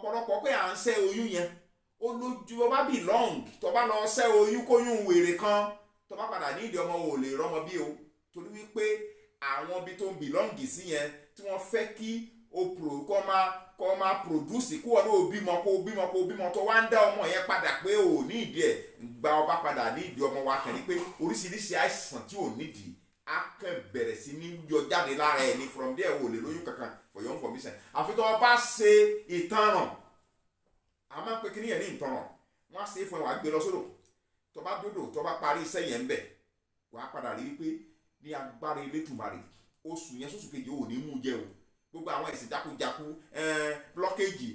Ọ̀pọ̀lọpọ̀ pé à ń ṣẹ́ oyún yẹn, ó lójú ọba belong. Tó bá lọ ṣẹ́ oyún kóyún wèrè kan, tó bá padà ní ìdí ọmọ, ò lè rọ́mọ bí o, torí wípé àwọn ibi tó ń belong sí yẹn tí wọ́n fẹ́ kí o pro kọ́ máa produce, kó wọn náà bímọ, kó bímọ, kó bímọ, tó wá ń dá ọmọ yẹn padà pé ò ní ìdí ẹ̀ gba ọba padà ní ìdí ọmọ wa kàn ní pé oríṣiríṣi àìsàn tí ò nídìí á kàn bẹ̀rẹ̀ sí ní yọ jáde lára ẹ̀ ní. From there, wò lè lóyún kankan. For your information, àfi tó o bá ṣe ìtanràn. A máa ń pe kíní yẹn ní ìtanràn. Wọ́n á ṣe é fún ẹ, wàá gbé lọ sódò. Tó bá dódò, tó bá parí iṣẹ́ yẹn ń bẹ̀, wàá padà rí wípé ní agbára Elédùmarè, oṣù yẹn sóṣù kejì, ò ní mú jẹ o. Gbogbo àwọn ẹ̀sìn jákujáku, blockage,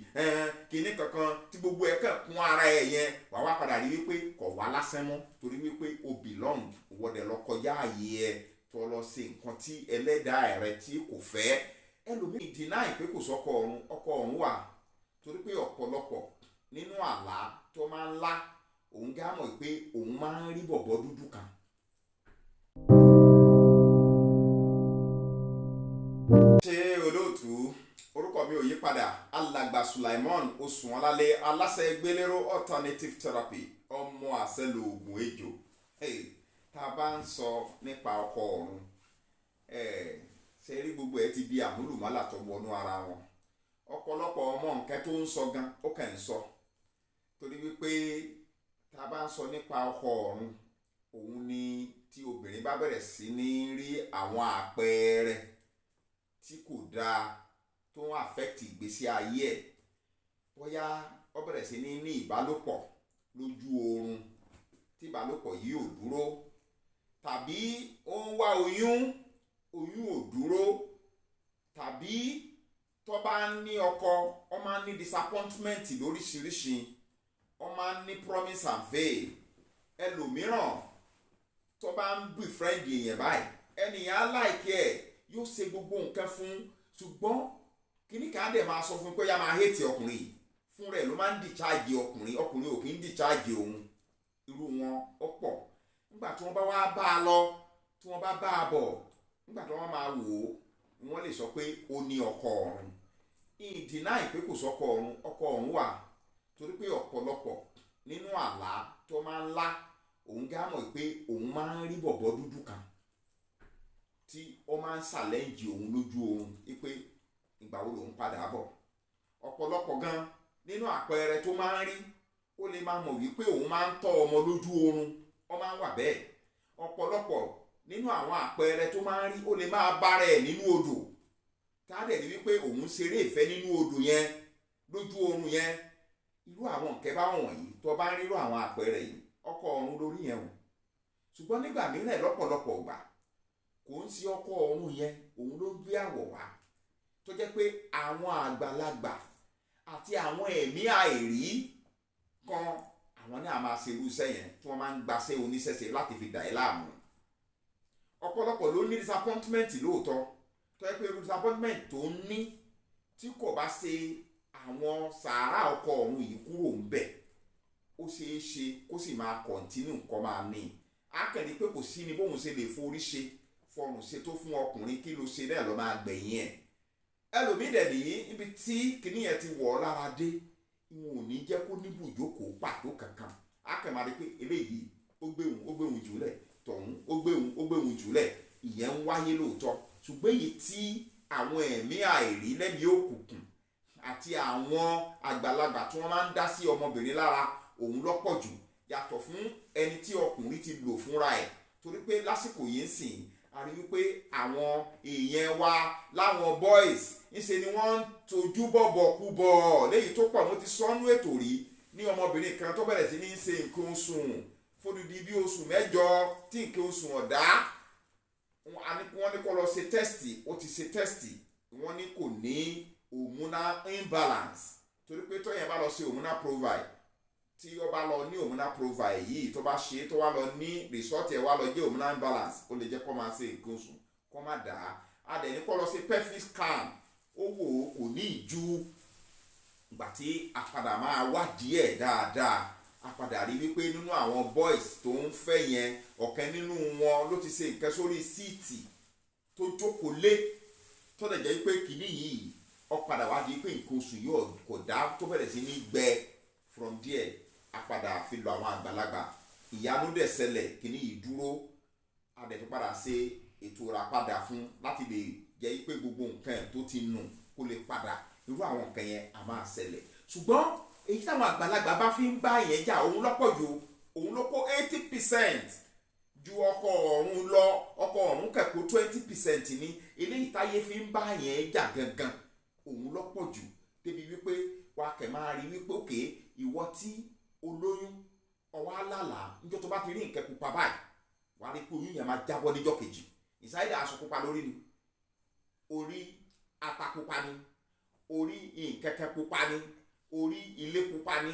kìíní kankan tí gbogbo ẹ̀ kàn kún ara ẹ̀ yẹn, wàá wá padà rí wípé kò wá lásán mọ́, torí wípé o belong wọ́dẹ̀ lọ kọjá àyè ẹ̀, tó lọ ṣe nǹkan tí ẹlẹ́dàá rẹ tí kò fẹ́. Ẹlòmíì deny pé kò sọ́kọ ọ̀run. Ọkọ ọ̀run wà, torí pé ọ̀pọ̀lọpọ̀ nínú àlá tó máa ń lá, òun gá mọ̀ pé òun máa ń rí bọ̀bọ̀ dúdú kan. Ṣé olóòtú, orúkọ mi ò yí padà, Alàgbà Sulaimon Oṣùwọ̀nlálé, aláṣẹ gbélérò alternative therapy, ọmọ àṣẹ lóògùn ejò. Tá a bá ń sọ nípa ọkọ ọ̀run, ṣe rí gbogbo ẹ ti di àmúlùmálà tó wọnú ara wọn. Ọ̀pọ̀lọpọ̀ ọmọ nǹkan tó ń sọ gan, ó kàn ń sọ, torí wípé tá a bá ń sọ nípa ọkọ ọ̀run, òun ni tí obìnrin bá bẹ̀rẹ̀ sí ní rí àwọn àpẹẹrẹ tí kò dáa tó ń affect ìgbésí ayé ẹ̀, bóyá ó bẹ̀rẹ̀ sí ní ní ìbálòpọ̀ lójú oorun tí ìbálòpọ̀ yìí ò dúró, tàbí ó ń wá oyún, oyún ò dúró, tàbí tó bá ń ní ọkọ, ó máa ń ní disappointment lóríṣiríṣi, ó máa ń ní promise and fail. Ẹlòmíràn tó bá ń befriend èèyàn báyìí, ẹnìyàn á like ẹ̀, yóò ṣe gbogbo nǹkan fún, ṣùgbọ́n kíní kan á dẹ̀ máa sọ fún pé yá máa hate ọkùnrin yìí. Fún rẹ̀ ló máa ń discharge ọkùnrin, ọkùnrin ò kì í discharge òun. Irú wọn ó pọ̀. Nígbà tí wọ́n bá wá bá a lọ, tí wọ́n bá bá a bọ̀, nígbà tí wọ́n máa wò ó, wọ́n lè sọ pé ó ní ọkọ ọ̀run. Ìdínà pé kò sọ́kọ ọ̀run. Ọkọ ọ̀run wà, torí pé ọ̀pọ̀lọpọ̀ nínú àlá tó máa ń lá, òun gá mọ̀ pé òun máa ń rí bọ̀bọ̀ dúdú kan tí ó máa ń challenge òun lójú oorun wípé ìgbà wo lòun padà bọ̀. Ọ̀pọ̀lọpọ̀ gan nínú àpẹẹrẹ tó máa ń rí, ó lè máa mọ̀ wípé òun máa ń tọ́ ọmọ lójú oorun. Ó máa ń wà bẹ́ẹ̀. Ọ̀pọ̀lọpọ̀ nínú àwọn àpẹẹrẹ tó máa ń rí, ó lè máa bára ẹ̀ nínú odò, tá a dẹ̀ ní wípé òun ṣeré ìfẹ́ nínú odò yẹn lójú oorun yẹn. Irú àwọn nǹkẹ́ bá wọ̀nyí, tó bá ń rírú àwọn àpẹẹrẹ yìí, ọkọ ọ̀run lórí yẹn o. Ṣùgbọ́n nígbà mìíràn, lọ́pọ̀lọpọ̀ ìgbà, kò ń sí ọkọ ọ̀run yẹn, òun ló ń gbé àwọ̀ wá, tó jẹ́ pé àwọn àgbàlagbà àti àwọn ẹ̀mí àìrí kan, àwọn náà máa ṣe irú iṣẹ́ yẹn tí wọ́n máa ń gbaṣẹ́ oníṣẹ́ṣe láti fi dà ẹ́ láàmú. Ọ̀pọ̀lọpọ̀ ló ní disappointment lóòótọ́, tó jẹ́ pé irú disappointment tó ń ní, tí kò bá ṣe àwọn sàárà ọkọ ọ̀run yìí kúrò ń bẹ̀, ó ṣeé ṣe kó sì máa continue kó máa ní. Á kàn ní pé kò sí ni bóun ṣe lè forí ṣe fọrùn ṣe tó fún ọkùnrin, kí ló ṣe náà lọ́ máa gbẹ̀yìn ẹ̀. Ẹlòmíì dẹ̀ nìyí, níbi tí kinní yẹn ti wọ̀ ọ́ lára dé, wọn ò ní jẹ́ kó níbùjókòó pàtó kankan. Á kàn máa rí pé eléyìí ó gbé òun jùlẹ̀, tọ̀hún ó gbé òun jùlẹ̀. Ìyẹn ń wáyé lóòótọ́, ṣùgbọ́n èyí tí àwọn ẹ̀mí àìrí lẹ́mìí òkùnkùn àti àwọn àgbàlagbà tí wọ́n máa ń dá sí ọmọbìnrin lára, òun lọ́pọ̀ jù, yàtọ̀ fún ẹni tí ọkùnrin ti lò fúnra ẹ̀. Torí pé lásìkò yìí ń sìn, a rí wípé àwọn èèyàn wa láwọn boys, ńṣe ni wọ́n ń tojú bọ̀bọ̀ kú bọ̀ léyìí tó pọ̀. Mo ti sọ́nú ètò rí ní ọmọbìnrin kan tó bẹ̀rẹ̀ sí ní ṣe nǹkan oṣù fódìdí bí oṣù 8 tí nǹkan oṣù ọ̀dá. Wọ́n ní kó lọ ṣe test. Ó ti ṣe test, wọ́n ní kò ní hormonal imbalance, torí pé tóyẹn bá lọ ṣe hormonal profile, tí ó bá lọ ní hormonal profile yìí, tó bá ṣe, tó wá lọ ní result ẹ̀ wá lọ jẹ́ hormonal imbalance, ó lè jẹ́ kó máa ṣe nǹkan oṣù kó má dà á. A dẹ̀ ní kó lọ ṣe pelvic scan, ó wò ó, kò ní ìjú. Ìgbà tí a padà máa wádìí ẹ̀ dáadáa, a padà rí wípé nínú àwọn boys tó ń fẹ́ yẹn, ọ̀kan nínú wọn ló ti ṣe nǹkan sórí seat tó jókòó lé, tó dẹ̀ jẹ́ pé kìíní yìí Ó padà wá di pé nǹkan oṣù yóò kò dá, tó bẹ̀rẹ̀ sí ní gbẹ. From there, a padà fi lọ àwọn àgbàlagbà, ìyanu dẹ̀ ṣẹlẹ̀, kíní yìí dúró. A dẹ̀ tó padà ṣe ètò ìràpadà fún láti lè jẹ́ pé gbogbo nǹkan ẹ̀ tó ti nù kó lè padà. Irú àwọn nǹkan yẹn a máa ṣẹlẹ̀, ṣùgbọ́n èyí táwọn àgbàlagbà bá fi ń bá yẹn jà, òun lọ́pọ̀ jù. Òun ló kó 80% ju ọkọ ọ̀run lọ. Ọkọ ọ̀run kẹ̀kọ́ 20% ní. Eléyìí táyé fi ń bá yẹn jà gangan, òun lọ́pọ̀ jù, débi wípé wà á kẹ̀ máa rí wípé òkè ìwọ tí olóyún ọwọ́ alálàá, níjọ́ tó bá ti rí nǹkan pupa báyìí, wà á rí pé oyún yẹn máa jábọ́ níjọ́ kejì. Ìsáyédà aṣọ pupa lórí ni, orí ata pupa ni, orí nkẹ̀kẹ́ pupa ni, orí ilé pupa ni,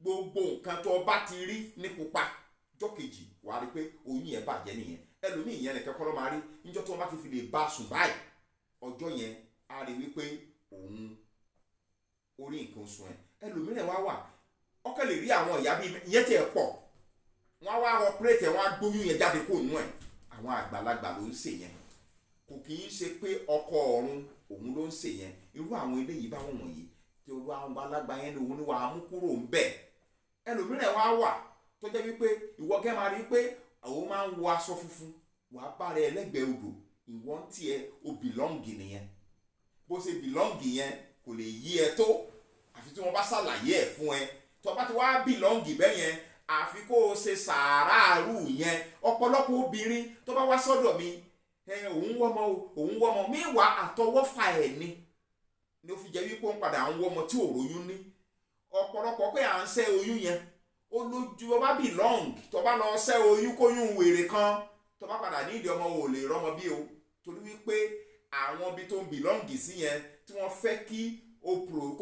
gbogbo nǹkan tó bá ti rí ní pupa, jọ́ kejì wà á rí pé oyún yẹn bàjẹ́ nìyẹn. Ẹlòmíì, yẹn nìkan kọ́ ló máa rí. Níjọ́ tó bá ti fi lè bá a sùn báyìí, ọjọ́ yẹn á rí wípé òun orí nǹkan oṣù ẹ̀. Ẹlòmíràn wá wà, ọkọ lè rí àwọn ìyá bíi ìyẹn tiẹ̀ pọ̀, wọ́n á wá operate ẹ̀, wọ́n á gbóyún yẹn jáde kó nú ẹ̀. Àwọn àgbàlagbà ló ń ṣe yẹn, kò kì í ṣe pé ọkọ ọ̀run òun ló ń ṣe yẹn. Irú àwọn eléyìí báwọn wọ̀nyí tí olú àwọn àgbàlagbà yẹn ni òun ni wàá mú kúrò ń bẹ̀. Ẹlòmíràn wá wà tó jẹ́ wípé ìwọ gẹ́ máa rí pé òun máa ń wọ aṣọ funfun, wàá bá rẹ ẹlẹ́gbẹ̀ẹ́ odò. Ìwọ ń tiẹ̀ o belong nìyẹn. Bó ṣe belong yẹn kò lè yí ẹ tó, àfi tí wọ́n bá ṣàlàyé ẹ̀ fún ẹ. Tó bá ti wá belong bẹ́ẹ̀ yẹn, àfi kó o ṣe sàáràrù yẹn. Ọ̀pọ̀lọpọ̀ obìnrin tó bá wá sọ́dọ̀ mi, ẹ òun wọ́mọ o, òun wọ́mọ mi wà, àtọwọ́fà ẹ̀ ni ó fi jẹ́ wípé ó ń padà ń wọ́mọ tí ò róyún ní. Ọ̀pọ̀lọpọ̀ pé à ń ṣẹ́ oyún yẹn, ó lójú. Ọba belong, tó bá lọ ṣẹ́ oyún kóyún wèrè kan, tó bá padà ní ìdí ọmọ, ò lè rọ́mọ bí o, torí wípé àwọn ibi tó ń belong sí yẹn tí wọ́n fẹ́ kí o pro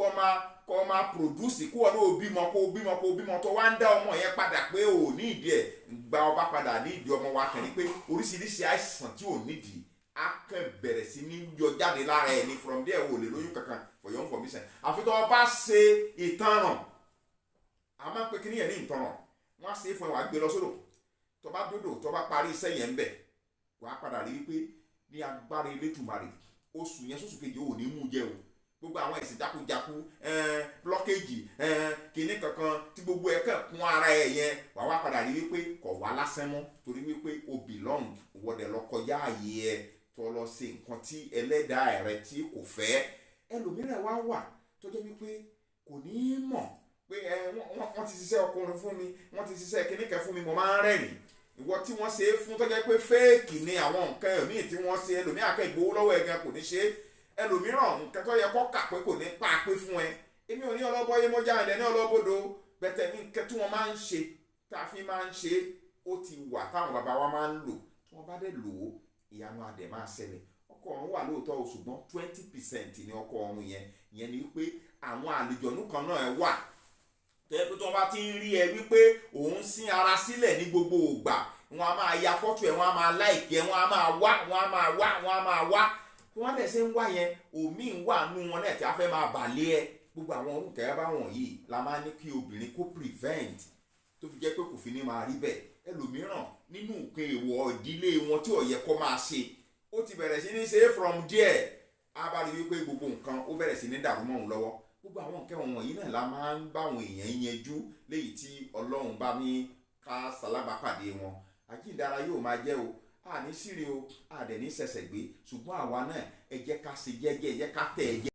kọ́ máa produce, kó wọn náà bímọ, kó bímọ, kó bímọ, tó wá ń dá ọmọ yẹn padà pé ò ní ìdí ẹ̀ gba ọba padà ní ìdí ọmọ wa kàn ní pé oríṣiríṣi àìsàn tí ò nídìí á kàn bẹ̀rẹ̀ sí ní yọ jáde lára ẹ̀ ní. From there, ò lè lóyún kankan. For your information, àfi tó o bá ṣe ìtanràn. A máa ń pe kíní yẹn ní ìtanràn. Wọ́n á ṣe é fún ẹ, wàá gbé lọ sódò. Tó bá dódò, tó bá parí iṣẹ́ yẹn ń bẹ̀, wàá padà rí wípé ní agbára Elédùmarè, oṣù yẹn sóṣù kejì, ò ní mú jẹ o. Gbogbo àwọn ẹ̀sìn jákujáku, blockage, kinní kankan tí gbogbo ẹ̀ kàn kún ara ẹ̀ yẹn, wàá wá padà rí wípé kò wá lásán mọ́, torí wípé o belong wọ́dẹ̀ lọ kọjá àyè ẹ̀, tó lọ ṣe nǹkan tí ẹlẹ́dàá rẹ tí kò fẹ́. Ẹlòmíràn wá wà tó jẹ́ wípé kò ní í mọ̀ pé ẹ wọ́n ti ṣiṣẹ́ ọkùnrin fún mi, wọ́n ti ṣiṣẹ́ kinní kan fún mi. Mo máa ń rẹ́rìn ìwọ tí wọ́n ṣe é fún, tó jẹ́ pé fake ni àwọn nǹkan míì tí wọ́n ṣe. Ẹlòmíràn akẹ́ ìgbowó lọ́wọ́ ẹ̀ gan kò ní ṣe é. Ẹlòmíràn, nǹkan tó yẹ kó kà pé kò ní pa pé fún ẹ. Èmi ò ní ọlọ́bọ yé mọ́jà ẹ̀ ní ọlọ́bọdọ bẹ̀tẹ̀. Nǹkan tí wọ́n máa ń ṣe, tá a fi máa ń ṣe, ó ti wà táwọn bàbá wa máa ń lò. Tí wọ́n bá dẹ̀ lò ó, ìyanu adẹ̀ máa ṣẹlẹ̀. Ọkọ ọ̀run wà lóòótọ́ o, ṣùgbọ́n 20% ni ọkọ ọ̀run yẹn. Ìyẹn ni wípé àwọn àlùjọ̀nú kan náà wà tó yẹ pé tí wọ́n bá ti ń rí ẹ wípé òun sín ara sílẹ̀ ní gbogbo ìgbà, wọn a máa ya fọ́tò ẹ̀, wọ́n a máa like ẹ̀, wọ́n a máa wá, wọ́n a máa wá, wọ́n a máa wá. Bí wọ́n dẹ̀ ṣe ń wá yẹn, òmíì ń wà nú wọn náà tí a fẹ́ máa bàlẹ́ ẹ. Gbogbo àwọn orúkọ ẹ bá wọ̀nyí la máa ní kí obìnrin kó prevent, tó fi jẹ́ pé kò fi ní máa rí bẹ́ẹ̀. Ẹlòmíràn, nínú nǹkan èèwọ̀ ìdílé wọn tí ò yẹ kó máa ṣe, ó ti bẹ̀rẹ̀ sí ní ṣe é. From there, a bá rí wípé gbogbo nǹkan ó bẹ̀rẹ̀ sí ní dàrú mọ́ òun lọ́wọ́. Gbogbo àwọn nǹkan wọ̀nyí náà la máa ń bá àwọn èèyàn yanjú, léyìí tí Ọlọ́run bá ní ká ṣalábàápàdé wọn. Àjíǹdára yóò máa jẹ́ o. Àní sírí o, àdẹ̀ ní sẹ̀sẹ̀ gbé, ṣùgbọ́n àwa náà, ẹ jẹ́ ká ṣe jẹ́jẹ́, ẹ jẹ́ ká tẹ̀ ẹ jẹ́.